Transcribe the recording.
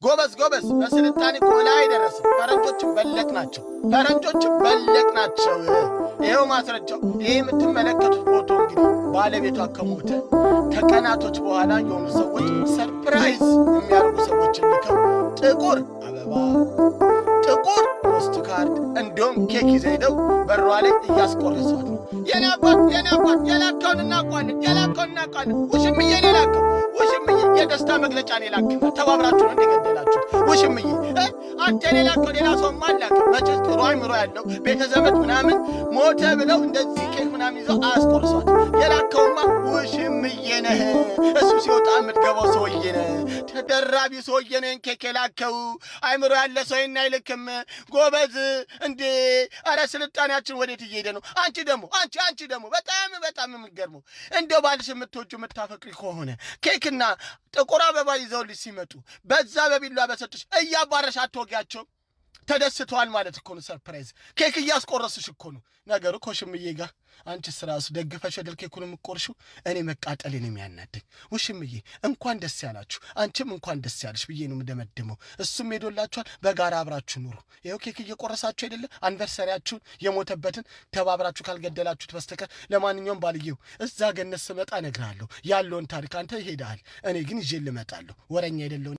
ጎበዝ ጎበዝ፣ በስልጣኔ እኮ ላይ ደረስን። ፈረንጆችን በለጥናቸው፣ ፈረንጆችን በለጥናቸው። ይኸው ማስረጃው። ይህ የምትመለከቱት ፎቶ እንግዲህ ባለቤቷ ከሞተ ከቀናቶች በኋላ የሆኑ ሰዎች surprise የሚያደርጉ ሰዎችን ልከው ጥቁር አበባ፣ ጥቁር ፖስት ካርድ እንዲሁም ኬክ ይዘው ሄደው በሯ ላይ እያስቆረሷት ነው። የኔ አባት፣ የኔ አባት፣ የላከውን እናውቀዋለን፣ የላከውን እናውቀዋለን። ውሽምዬ ነው የላከው። ውሽምዬ የደስታ መግለጫ ነው የላክና ተባብራችሁ ነው እንደገደላችሁት። ውሽምዬ አንተ ነው የላከው፣ ሌላ ሰውም አላከም። መቼስ ጥሩ አይምሮ ያለው ቤተ ዘመድ ምናምን ሞተ ብለው እንደዚህ ኬክ ምናምን ይዘው አያስቆርሷት። የላከውማ ውሽምዬ ነህ። እሱ ሲወጣ የምትገባው ሰውዬ ነህ። ተደራቢ ሰውዬ ነህ ኬክ የላከው። አይምሮ ያለ ሰው ይሄን አይልክም። ጎበዝ እንዴ! ኧረ ስልጣኔያችን ወዴት እየሄደ ነው? አንቺ ደግሞ አንቺ ደግሞ በጣም በጣም የሚገርመው እንደው ባልሽ የምትወጂው የምታፈቅሪ ከሆነ ኬክና ጥቁር አበባ ይዘውልሽ ሲመጡ በዛ በቢላ በሰጡሽ እያባረሽ አትወጊያቸውም? ተደስተዋል ማለት እኮ ነው። Surprise ኬክ እያስቆረስሽ እኮ ነው ነገሩ። ከውሽምዬ ጋር አንቺስ ራሱ ደግፈሽ አይደል ኬኩን የምትቆርሺው? እኔ መቃጠሌ ነው የሚያናደኝ። ውሽምዬ እንኳን ደስ ያላችሁ፣ አንቺም እንኳን ደስ ያለሽ ብዬ ነው የምደመድመው። እሱም ሄዶላችኋል። በጋራ አብራችሁ ኑሩ። ይኸው ኬክ እየቆረሳችሁ አይደለ? Anniversary ያችሁን የሞተበትን ተባብራችሁ ካልገደላችሁት በስተቀር። ለማንኛውም ባልየው እዛ ገነት ስመጣ እነግርሃለሁ ያለውን ታሪክ። አንተ ይሄዳል፣ እኔ ግን ይዤ ልመጣለሁ። ወረኛ አይደለሁ።